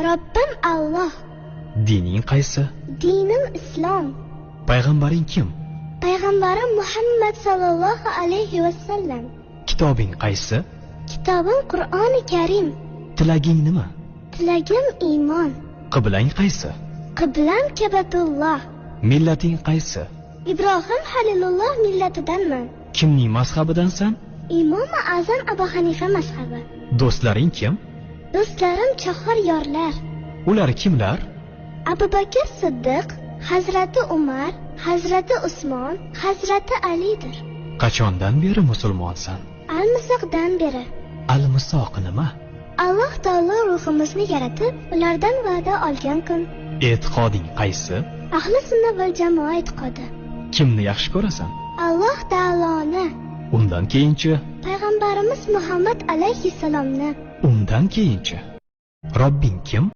Robbim Alloh. Dining qaysi? Dinim islom. Payg'ambaring kim? Payg'ambarim Muhammad sallallohu alayhi va sallam. Kitobing qaysi? Kitobim Qur'oni Karim. Tilaging nima? Tilagim iymon. Qiblang qaysi? Qiblam Kabatulloh. Millating qaysi? Ibrohim Halilulloh millatidanman. Kimning mazhabidansan? Imomi Azam Abu Hanifa mazhabi. Do'stlaring kim? Do'stlarim chahar yorlar. Ular kimlar? Abu Bakr Siddiq, Hazrati Umar, Hazrati Usmon, Hazrati Alidir. Qachondan beri musulmonsan? Almisoqdan beri. Almisoq nima? Alloh taolo ruhimizni yaratib, ulardan va'da olgan kun. E'tiqoding qaysi? Ahli sunna val jamoa e'tiqodi. Kimni yaxshi ko'rasan? Alloh taoloni, Undan keyinchi? Payg'ambarimiz Muhammad alayhissalomni. Undan keyinchi? Robbing kim?